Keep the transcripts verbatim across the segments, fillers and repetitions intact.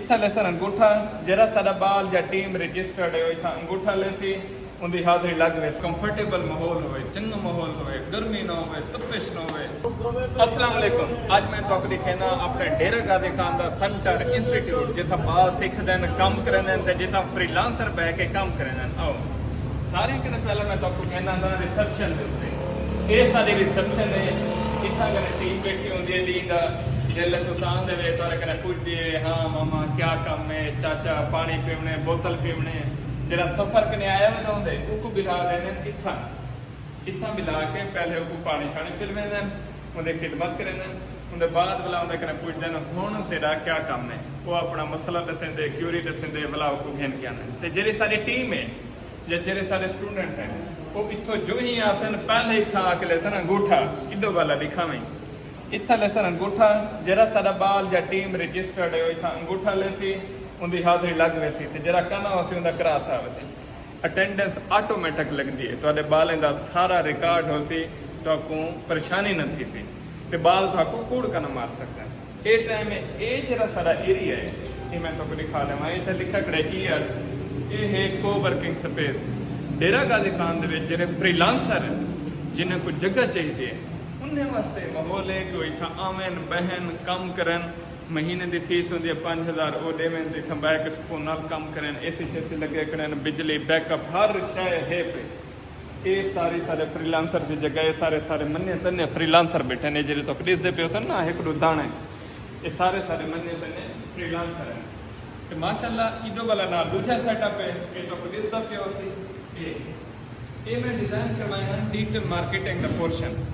اتھاں لیسن انگوٹھا۔ جیڑھا ساݙا ٻال یا ٹیم رجسٹرڈ ہے، او اتھاں انگوٹھا لیسی، اوندی حاضری لڳ ویسی۔ کمفرٹیبل ماحول ہووے، چنڳا ماحول ہووے، گرمی نہ ہووے، تپش نہ ہووے۔ السلام علیکم، اڄ میں تہاکوں ݙکھینداں اپݨے ڈیرہ غازی خان دا سینٹر انسٹیٹیوٹ، جتھاں ٻال سکھدن، کم کریندن تے جتھاں فری لانسر بہہ کے کم کریندن۔ آؤ، ساریں کنیں پہلے میں تہاکوں گھن آنداں ریسپشن دے اتے۔ اے ساݙی ریسپشن ہے۔ اتھاں کنے ٹیم بیٹھی ہوندی ہے، ݙینہہ دا جیلے تساں آندے وے، تہاݙے کنے پُڄدی ہے، "ہاں ماما، کیا کم ہے؟ چاچا، پاݨی پیوݨے، بوتل پیوݨے۔" جیڑھا سفر کنے آیا ویندا ہوندے، اوکوں ٻلھا ݙیندن اتھاں۔ اتھاں ٻلھا کے پہلے اوکوں پاݨی شاݨی پلویندن، اوندی خدمت کریندن۔ اوندے بعد ولا اوندے کنے پُڄدن، "ہݨ تیݙا کیا کم ہے؟" او اپݨا مسئلہ ݙسیندے، کیوری ݙسیندے، ولا اوکوں گھن کے آندن۔ تے جیڑھی ساݙی ٹیم ہے، یا جیڑھے ساݙے اسٹوڈنٹ ہن، او اتھوں جو ہی آسن، پہلے اتھاں آ کے لیسن انگوٹھا، ایݙو والا ݙکھاویں۔ اتھاں لیسن انگوٹھا، جیڑھا ساݙا ٻال یا ٹیم رجسٹرڈ ہے، او اتھاں انگوٹھا لیسی، اوندی حاضری لڳ ویسی، تے جیڑھا کانا ہوسی، اوندا کراس آ ویسی۔ اٹینڈنس آٹومیٹک لڳدی ہے، تہاݙے ٻالیں دا سارا ریکارڈ ہوسی، تہاکوں پریشانی نہ تھیسی، تے ٻال تہاکوں کوڑ کانا مار سڳسن۔ اے ٹائم ہے، اے جیڑھا سارا ایریا ہے، اے میں تہاکوں ݙکھا ݙیواں۔ اتھے لکھا کھڑے ایئر، اے ہے کو ورکنگ سپیس۔ ڈیرہ غازی خان دے وچ جیڑھے فری لانسر ہن، جنہاں کوں جگہ چاہیدی ہے، انہیں واسطے ماحول ہے کہ او اتھاں آون، ٻہن، کم کرن۔ مہینے دی فیس ہوندی ہے پنج ہزار، او ݙیون تے اتھاں ٻہہ کے سکون نال کم کرن، اے سی شے سی لڳے کھڑے ہن، بجلی، بیک اپ، ہر شے ہے پئی۔ اے ساری سارے فری لانسر دی جگہ ہے، سارے سارے منے تنے فری لانسر بیٹھے نے، جیڑھے تہاکوں ݙسدے پئے ہوسن نا، ہک ݙو داݨے۔ اے سارے سارے منے تنے فری لانسر ہن۔ تے ماشاءاللہ ایݙو والا نال ݙوجھا سیٹ اپ ہے، اے تہاکوں ݙسدا پیا ہوسی۔ اے، اے میں ڈیزائن کروائے ہن ڈیجیٹل مارکیٹنگ دا پورشن۔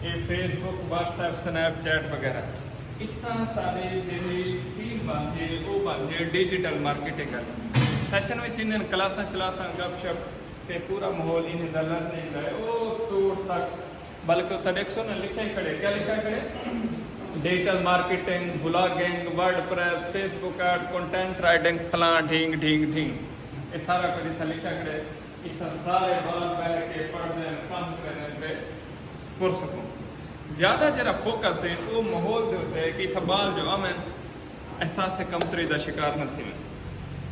اے Facebook, WhatsApp, Snapchat وغیرہ۔ اتھاں ساݙی جیڑھی ٹیم بݨدی ہے، او بݨدی ہے ڈیجیٹل مارکیٹنگ آلی۔ سیشن وچ ایندے کلاساں شلاساں، گپ شپ، تے پورا ماحول ایندے دا لرننگ دا ہے۔ او توڑ تک، بلکہ اتھاں ݙیکھسو نا، لکھے کھڑے، کیا لکھا کھڑے؟ Digital marketing, blogging, WordPress, Facebook ad, content writing, فلاں ڈھینگ ڈھینگ ڈھینگ۔ اے سارا کجھ اتھاں لکھا کھڑے۔ اتھاں سارے ٻال ٻہہ کے پڑھدن، کم کریندن تے پرسکون۔ زیادہ جیڑھا فوکس ہے، او ماحول دے اتے ہے کہ اتھاں ٻال جو آون، احساس کمتری دا شکار نہ تھیون۔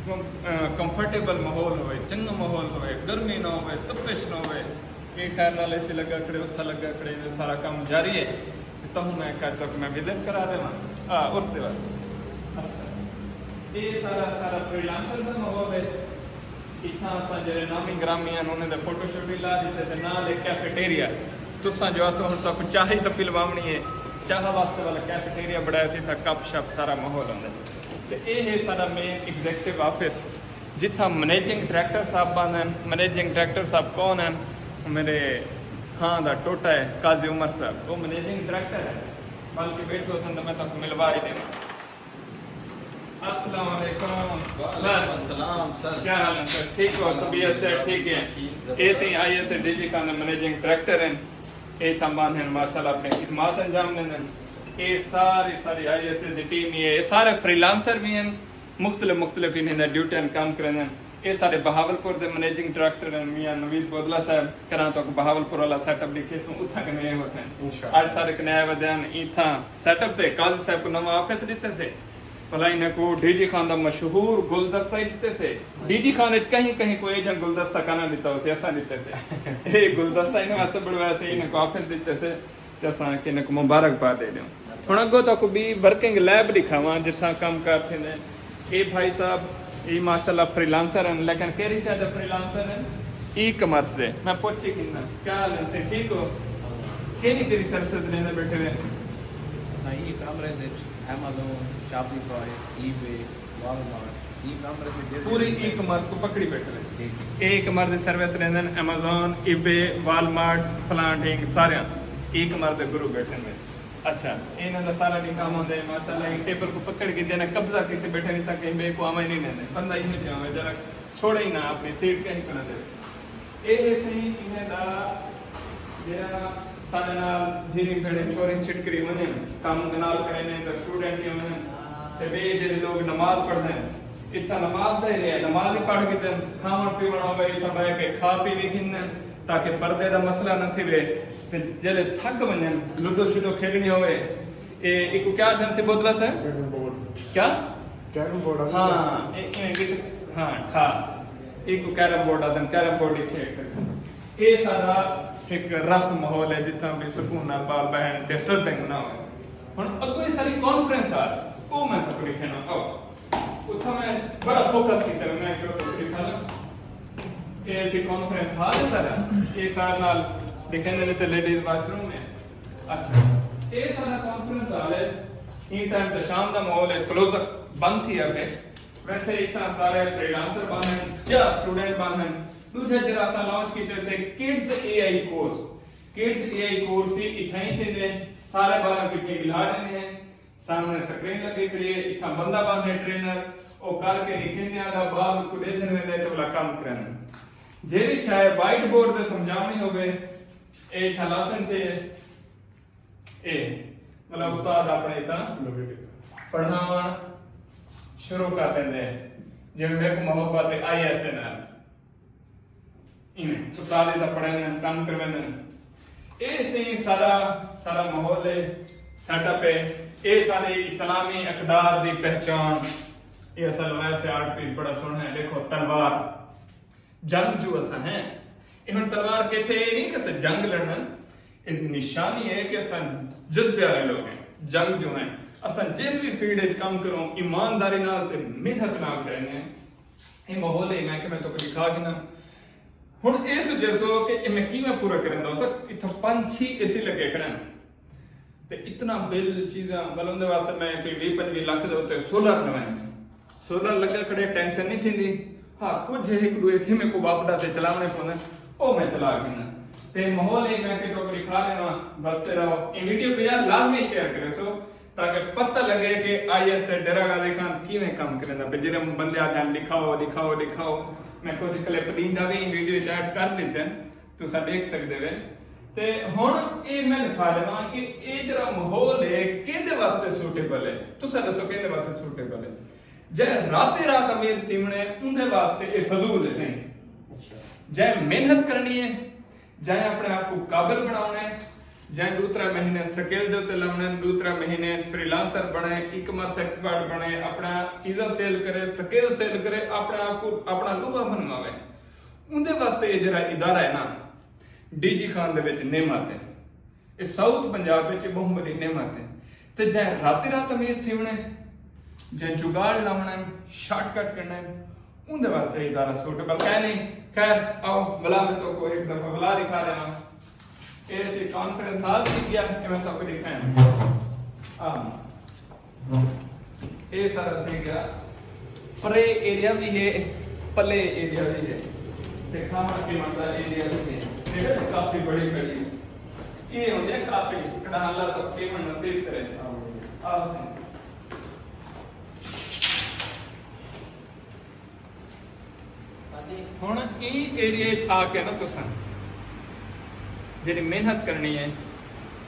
کم-، آ، کمفرٹیبل ماحول ہووے، چنڳا ماحول ہووے، گرمی نہ ہووے، تپش نہ ہووے۔ اے خیر نال اے سی لڳا کھڑے، اتھاں لڳا کھڑے، اے سارا کم جاری ہے۔ تے تہوں میں خیر تک میں وزٹ کرا ݙیواں۔ آ، اُر ݙیواں۔ اچھا۔ اے سارا، سارا فری لانسر دا ماحول ہے۔ اتھاں اساں جیڑھے نامی گرامی ہن، انہیں دے فوٹو شوٹو لا ݙتے تے نال ہک کیفیٹیریا۔ تساں جو آسو ہݨ تہاکوں چاہ ہی تاں پلواوݨی ہے، چاہ واسطے والا کیفیٹیریا بݨایا سی، اتھاں گپ شپ سارا ماحول ہوندا ہے۔ تے اے ہے ساݙا مین ایگزیکٹو آفس، جتھاں منیجنگ ڈائریکٹر صاحب بہندن۔ منیجنگ ڈائریکٹر صاحب کون ہن؟ میݙے ہاں دا ٹوٹا ہے، قاضی عمر صاحب، او منیجنگ ڈائریکٹر ہے، بلکہ ٻیٹھے ہوسن تاں میں تہاکوں ملوا ہی ݙیواں۔ السلام علیکم۔ وعلیکم السلام سر۔ کیا حال ہے سر؟ ٹھیک ہو؟ طبیعت صحت ٹھیک ہے؟ ٹھیک زبردست۔ A C I S A D G Khan دے منیجنگ ڈائریکٹر ہن۔ اے تمام ہن، ماشاءاللہ اپݨی خدمات انجام ݙیندن۔ اے ساری، ساری آئی ایس اے دی ٹیم ہی ہے، اے سارے فری لانسر وی ہن، مختلف مختلف انہیں دا ڈیوٹیاں کم کریندن۔ اے سارے بہاول پور دے منیجنگ ڈائریکٹر ہن میاں نوید بودلا صاحب، کراں تہاکوں بہاول پور والا سیٹ اپ ݙکھیسوں، اتھاں کنے اے ہوسن۔ انشاءاللہ۔ اڄ سارے کنے آئے ودے ہن اتھاں سیٹ اپ تے۔ قاضی صاحب کوں نواں آفس ݙتے سے، بھلا انہاں کوں ڈی جی خان دا مشہور گلدستہ ہی ݙتے سے۔ ڈی جی خان اچ کہیں کہیں کوں اے جھا گلدستہ کانا ݙتا ہوسی، اساں ݙتے سے۔ اے گلدستہ انہاں واسطے بݨوایا سے، انہاں کوں آفس ݙتے سے۔ تے اساں آکھیا انہاں کوں مبارکباد ݙے ݙیوں۔ ہݨ اڳوں تہاکوں ٻئی ورکنگ لیب ݙکھاواں، جتھاں کم کار تھیندے۔ اے بھائی صاحب، اے ماشاءاللہ فری لانسر ہن، لیکن کیڑھی شے دے فری لانسر ہن؟ ای کامرس دے۔ میں پُچھ ہی گھناں، کیا حال ہے سر، ٹھیک ہو؟ کیڑھی کیڑھی سروسز ݙیندے ٻیٹھے وے؟ اساں ای کامرس وچ ایمیزون، شاپیفائی، ای بے، وال مارٹ، ای کامرس وچ جیڑھے پوری ای کامرس کوں پکڑی ٻیٹھے وے۔ جی، جی۔ اے ای کامرس دی سروس ݙیندن، ایمیزون، ای بے، وال مارٹ، فلاں ڈھینگ، ساریاں ای کامرس دے گرو ٻیٹھے وے۔ اچھا، انہاں دا سارا ݙینہہ کم ہوندا ہے، ماشاءاللہ، ایں ٹیبل کوں پکڑ کے جنہاں قبضہ کیتے ٻیٹھے، نی تاں کہیں ٻئے کوں آوݨ ہی نی ݙیندے۔ بندہ ایہو جیہا ہووے، ذرا چھوڑے ہی نہ اپݨی سیٹ کہیں کوں نہ ݙیوے۔ اے ہے سئیں انہیں دا جیڑھا ساݙے نال دھیریں بھیݨیں چھوہریں چھٹکری ونڄن، کم دے نال کریندے تاں اسٹوڈنٹ ہی ہوندن، تے ٻئے جیڑھے لوک نماز پڑھدن، اتھاں نماز دا ایریا ہے، نماز ہی پڑھ گھدن، کھاوݨ پیوݨ ہووے، اتھاں ٻہہ کے کھا پی وی گھندن، تاکہ پردے دا مسئلہ نہ تھیوے۔ تے جیلے تھک ونڄن، لوڈو شوڈو کھیݙݨی ہووے، اے ایکوں کیا آہدن سی بودلا صاحب؟ Carrom board. کیا؟ کیرم بورڈ والی؟ ہاں، اے، اے، ہاں، ٹھا۔ ایک کیرم بورڈ آدن، کیرم بورڈ ہی کھیڈ سکدے۔ اے سارا ایک رف ماحول ہے، جتھاں بھی سکون نال بال بہن، ڈسٹربنگ نہ ہوئے۔ ہن اگوں ہی ساری کانفرنس آ، او میں تک لکھنا، او۔ اتھاں میں بڑا فوکس کیتا، میں ایک لکھا نا۔ اے سی کانفرنس ہال ہے سارا، اے کار نال لکھن دے سے لیڈیز واش روم ہے۔ اچھا، اے سارا کانفرنس ہال ہے۔ این ٹائم تے شام دا ماحول ہے، کلوز بند تھی پئے۔ ویسے اتنا سارے فری لانسر بند ہیں یا اسٹوڈنٹ بند ہیں۔ دوجھا جڑا اساں لانچ کیتے سے kids a I course. Kids a I course ہی اتھاں ہی تھیندے، سارے بارے کتھے ملا دیندے ہیں۔ سامنے سکرین لگی کھڑی ہے، اتھاں بندہ بند ہے ٹرینر، او کر کے لکھیندے آندا بعد کو ڈیدھن ویندے تے ولا کم کرن۔ جیڑی شے وائٹ بورڈ تے سمجھاونی ہوے، اے اتھاں لاسن تے اے مطلب استاد اپنے اتھاں پڑھاوݨ شروع کر ݙیندے ہیں، جیویں میکوں محبت ہے آئی ایس اے نال۔ ایویں استاد اتھاں پڑھیندن، کم کرویندن۔ اے سئیں سارا، سارا ماحول ہے، سیٹ اپ ہے۔ اے سارے اسلامی اقدار دی پہچان۔ اے اساں لوائے سے آرٹ پیس بڑا سوہݨا ہے، ݙیکھو تلوار۔ جنگجو اساں ہیں۔ اے ہݨ تلوار کیتے اے نہیں کہ اساں جنگ لڑݨا، اے نشانی ہے کہ اساں جذبے والے لوگ ہیں، جنگجو ہیں۔ اساں جس بھی فیلڈ وچ کم کروں، ایمانداری نال تے محنت نال کریں ہیں۔ اے ماحول ہے، میں کہ میں تو لکھا گھناں۔ ہݨ اے سوچیسو کہ اے میں کیویں پورا کریندا ہوساں، اتھاں پنج چھی اے سی لگے کھڑے ہیں۔ تے اتنا بل چیزاں، مطلب اوندے واسطے میں کوئی ویہہ پنجویہہ لکھ دے اتے سولر لوائے نے۔ سولر لگا کھڑے، ٹینشن نہیں تھیندی۔ ہاں، کجھ ہک ݙو اے سی میکوں واپڈا تے چلاوݨے پوندن، او میں چلا گھناں۔ تے ماحول ہی میں کہ تو لکھا ݙیواں، بس تے رہو۔ اے ویڈیو کو یار لازمی شیئر کریسو تاکہ پتہ لگے کہ آئی ایس اے ڈیرہ غازی خان کیویں کم کریندا پئے۔ جیڑھے بندے آکھدن لکھاؤ، لکھاؤ، لکھاؤ، میں کجھ کلپ ݙیندا وی ویڈیو وچ ایڈ کر ݙتے ہن۔ تساں ݙیکھ سڳدے وے۔ تے ہݨ اے میں ݙسا ݙیواں کہ اے جیڑھا ماحول ہے کیندے واسطے سوٹیبل ہے۔ تساں ݙسو کیندے واسطے سوٹیبل ہے؟ جئیں راتے رات امیر تھیوݨے اوندے واسطے اے فضول ہے سئیں۔ جئیں محنت کرݨی ہے، جئیں اپݨے آپ کوں قابل بݨاوݨا ہے، جئیں ݙو ترے مہینے سکل دے اتے لوݨے، ݙو ترے مہینے free lancer بݨے، e commerce expert بݨے، اپݨا چیزاں سیل کرے، سکل سیل کرے، اپݨے آپ کوں اپݨا لوہا بݨواوے۔ اوندے واسطے اے جیڑھا ادارہ ہے نا، ڈی جی خان دے وچ نعمت ہے۔ اے ساؤتھ پنجاب وچ اے ٻہوں وݙی نعمت ہے۔ تے جئیں راتے رات امیر تھیوݨے، جئیں جگاڑ لاوݨا ہے، شارٹ کٹ کرݨا ہے، اوندے واسطے اے ادارہ سوٹیبل کائے نہیں۔ خیر، آؤ، ولا میں تہاکوں ہک دفعہ ولا ݙکھا ݙیواں۔ اے سی کانفرنس ہال تھی ڳیا، اے میں تہاکوں ݙکھائیں۔ آ۔ اے سارا تھی ڳیا۔ پرے ایریا وی ہے، پلے ایریا وی ہے۔ تے کھاوݨ پیوݨ دا ایریا وی ہے۔ تے کافی بڑی بڑی۔ اے ہوندے کافی، کݙاں اللہ تاں پیوݨ نصیب کرے۔ آ سئیں۔ ہݨ ایں ایریا وچ آ کے نا تساں جیڑھی محنت کرݨی ہے،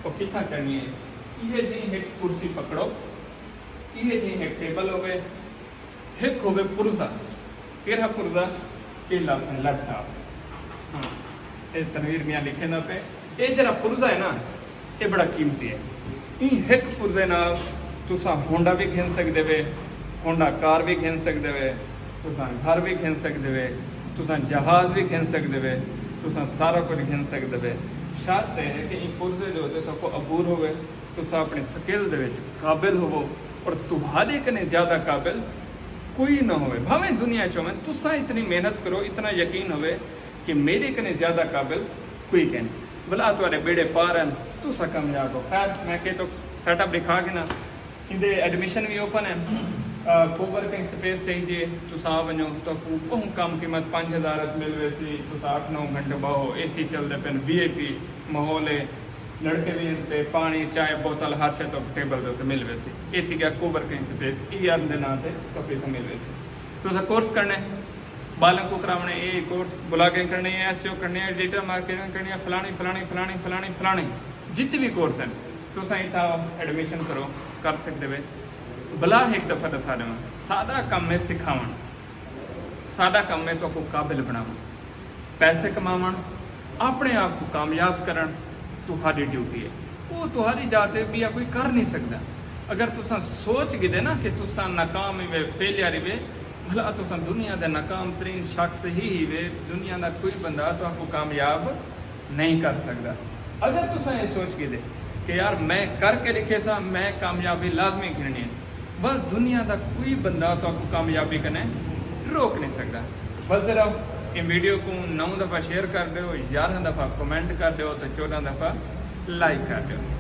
او کتھاں کرݨی ہے؟ ایہے جئی ہک کرسی پکڑو، ایہے جئی ہک ٹیبل ہووے، ہک ہووے پرزہ۔ کیڑھا پرزہ؟ اے لیپ ٹاپ۔ ہاں، اے تنویر میاں لکھیندا پئے۔ اے جیڑھا پرزہ ہے نا، اے بڑا قیمتی ہے۔ ایں ہک پرزے نال تساں ہونڈا وی گھن سڳدے وے، ہونڈا کار وی گھن سڳدے وے، تساں گھر وی گھن سڳدے وے، تساں جہاز وی گھن سڳدے وے، تساں سارا کجھ گھن سڳدے وے۔ شرط اے ہے کہ ایں پرزے دے اتے تہاکوں عبور ہووے، تساں اپݨی سکل دے وچ قابل ہووو، اور تہاݙے کنیں زیادہ قابل کوئی نہ ہووے۔ بھاویں دنیا چ ہووے، تساں اتنی محنت کرو، اتنا یقین ہووے کہ میݙے کنیں زیادہ قابل کوئی کائنی۔ بھلا تہاݙے ٻیڑے پار ہن، تساں کامیاب ہو۔ خیر، میں کہ تہاکوں سیٹ اپ ݙکھا گھناں۔ ایندے ایڈمیشن وی اوپن ہے۔ آ، کوورکنگ سپیس چاہیدی ہے، تساں آ ونڄو، تہاکوں ٻہوں کم قیمت پنج ہزار وچ مل ویسی۔ تساں اٹھ نو گھنٹے ٻہو، اے سی چلدے پن، وی آئی پی ماحول ہے، لڑکے وی ہن تے پاݨی، چائے، بوتل، ہر شے تہاکوں ٹیبل دے اتے مل ویسی۔ اے تھی ڳیا کوورکنگ سپیس، اے آر ایم دے ناں تے تہاکوں اتھاں مل ویسی۔ تساں کورس کرݨے، ٻالیں کوں کراوݨے، اے کورس بلاگنگ کرݨی ہے، ایس ای او کرݨی ہے، ڈیجیٹل مارکیٹنگ کرݨی ہے، فلاݨی، فلاݨی، فلاݨی، فلاݨی، فلاݨی، جتنے بھی کورس ہیں، تساں اتھاں ایڈمیشن کرو، کر سڳدے وے۔ بھلا ہک دفعہ ݙسا ݙیواں، ساݙا کم ہے سکھاوݨ، ساݙا کم ہے تہاکوں قابل بݨاوݨ۔ پیسے کماوݨ، اپݨے آپ کوں کامیاب کرݨ تہاݙی ڈیوٹی ہے۔ او تہاݙی جاہ تے ٻیا کوئی کر نہیں سڳدا۔ اگر تساں سوچ گھدے نا کہ تساں ناکام ہیوے، فیلئر ہیوے، بھلا تساں دنیا دے ناکام ترین شخص ہی ہیوے۔ دنیا دا کوئی بندہ تہاکوں کامیاب نہیں کر سکدا۔ اگر تساں یہ سوچ گھدے کہ یار میں کر کے ݙکھیساں، میں کامیابی لازمی گھنݨی ہے، بس دنیا دا کوئی بندہ تہاکوں کامیابی کنے روک نہیں سکدا۔ بس ذرا ایں ویڈیو کوں نو دفعہ شیئر کر ݙیو، یارہاں دفعہ کمنٹ کر ݙیو تے چوݙاں دفعہ لائک کر ݙیو۔